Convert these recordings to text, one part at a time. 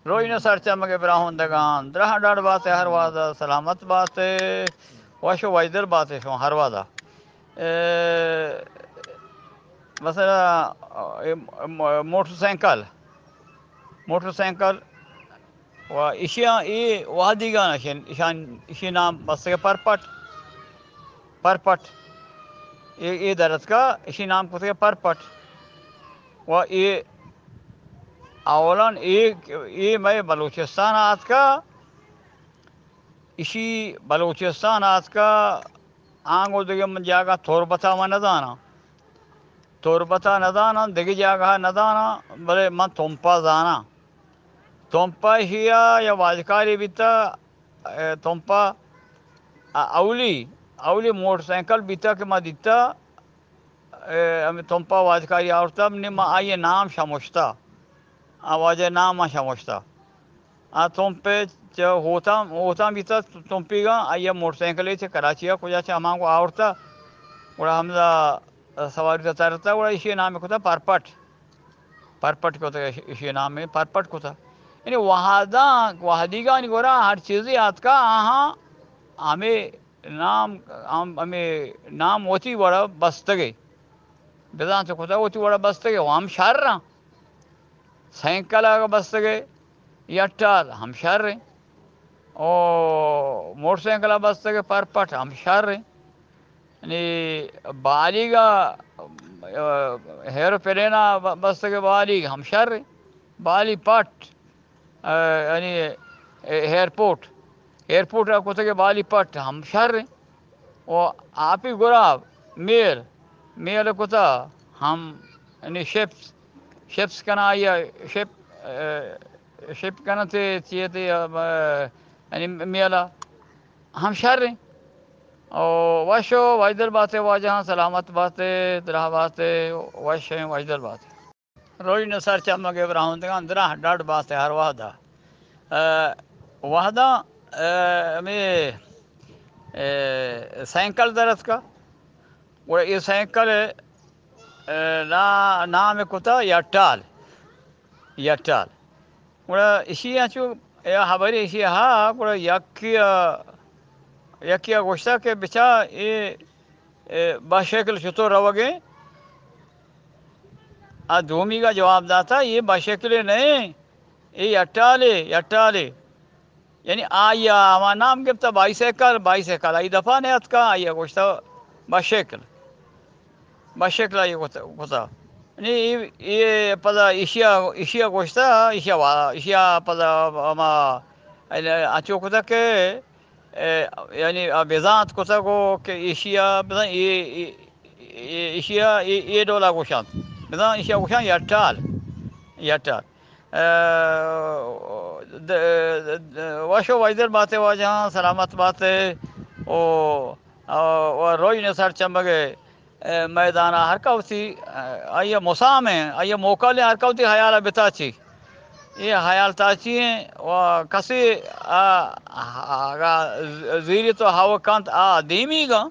روژن سرچمگ ءِ براہندگاں، دراہ ڈاڈ بات ئے، ہر وہد ءَ سلامت بات ئے، وش ءُ وشدل بات ئے شما ہر وہد ءَ۔ اے، مثلاً، اے، م-، موٹر سائیکل، موٹر سائیکل و ایشی ءَ اے وہدیگاں اشی، ایشان، ایشی نام بستگ پرپٹ، پرپٹ۔ اے، اے درتکا ایشی نام کتگ پرپٹ۔ و اے اولاً اے، اے مئے بلوچستان ءَ آتکا، ایشی بلوچستان ءَ آتکا، آنگو دگہ من جاگہ تربت ءَ من نزاناں۔ تربت ءَ نزاناں، دگہ جاگہ ءَ نزاناں، بلے من تمپ ءَ زاناں۔ تمپ ءَ ایشی ءَ یا واجکارے بیتہ، اے، تمپ ءَ اولی، اولی موٹر سائیکل بیتہ کہ ما دیتہ، اے، ہمے تمپ ءَ واجکاری آورتہ، نی ما آئی ءِ نام شمشتہ۔ آ واجہ ءِ نام ما شمشتہ۔ آ تمپ ءَ چہ ہوتاں، ہوتاں بیتہ تمپیگاں، آئی ءَ موٹر سائیکلے چہ کراچی ءَ کجا چہ ہمانگو آورتہ، گڑا ہمدا سواری تہ ترتہ، گڑا ایشی ءِ نام کتہ پرپٹ۔ پرپٹ کتہ، ایشی ءِ نام پرپٹ کتہ۔ یعنی وہداں، وہدیگانی گورا ہر چیزے آتکا، آہاں ہمے نام، ہم، ہمے نام وتی وڑا بستگے۔ بزانت کتہ وتی وڑا بستگے، و ہم شر آں۔ سائیکل ءَ بستگے، یٹال ہم شر ایں۔ او موٹر سائیکل ءَ بستگے پرپٹ ہم شر ایں۔ یعنی بالیگ ءَ، ایروپلین ءَ ب-، بستگے بالیگ ہم شر ایں۔ بالی پٹ، یعنی ایئرپورٹ، ایئرپورٹ ءَ کتگے بالی پٹ ہم شر ایں۔ و آپی گراب میل، میل کتہ ہم، یعنی شپس، شپس کناں آئی ءَ، شپ، اے، شپ کنت تے چیتے، اے، یعنی میل ءَ ہم شر ایں۔ او وش ءُ وشدل بات ئے واجہاں، سلامت بات ئے، دراہ بات ئے، وش ایں، وشدل بات ئے۔ روژن سرچمگ ءِ براہندگاں، دراہ ڈاڈ بات ئے ہر وہد ءَ۔ اے، وہداں، اے، ہمے، اے، سائیکل در اتکا۔ گڑا اے سائیکل ءِ، اے، نا-، نام کتہ یٹال۔ یٹال۔ گڑا ایشی ءَ چو اے ہبرے ایشی ءَ ہا، گڑا یکے ءَ، یکے ءَ گوشتہ کہ بچا اے، اے بائیسیکل چطور روگ ایں؟ آ دومیگ ءَ جواب داتہ، اے بائیسیکلے نہ ایں، اے یٹالے، یٹالے۔ یعنی آئی ءَ ہما نام گپتہ بائیسیکل، بائیسیکل آئی دپا نیاتکا، آئی ءَ گوشتہ بائیسیکل۔ بشکل ءَ اے کت-، کتہ۔ نی اے، اے پدا ایشی ءَ، ایشی ءَ گوشتہ، ایشی ءَ وا-، ایشی ءَ پدا ہما، انچو کتہ کہ، اے، یعنی آ بزانت کتہ گو کہ ایشی ءَ بزاں اے، اے، اے، ایشی ءَ اے، اے ڈولا گوشنت۔ بزاں ایشی ءَ گوشاں یٹال، یٹال۔ اے، د-، د-، وش ءُ وشدل بات ئے واجہاں، سلامت بات ئے۔ او، او، و روژن سرچمگ ءِ اے، میدان ءَ ہر کس وتی، اے، آئی ءَ مسام ایں، آئی ءَ موکل ایں، ہر کس وتی ہیال ءَ بتاچی۔ اے ہیال تاچی ایں و کسے آ، آ، اگاں زیری تو ہئو کنت آ دیمیگ آں،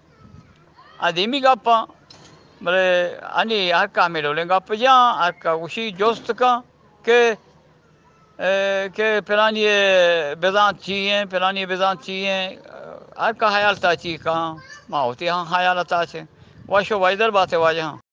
آ دیمی گپ آں۔ بلے انی ہر کس ہمے ڈولیں گپ جاں، ہر کس گوشی جست کن کہ اے، کہ پلانی ءِ بزانت چی ایں، پلانی ءِ بزانت چی ایں، ہر کس ہیال تاچی کن، ما وتی ہم ہیال ءَ تاچیں۔ وش ءُ وشدل بات ئے واجہاں۔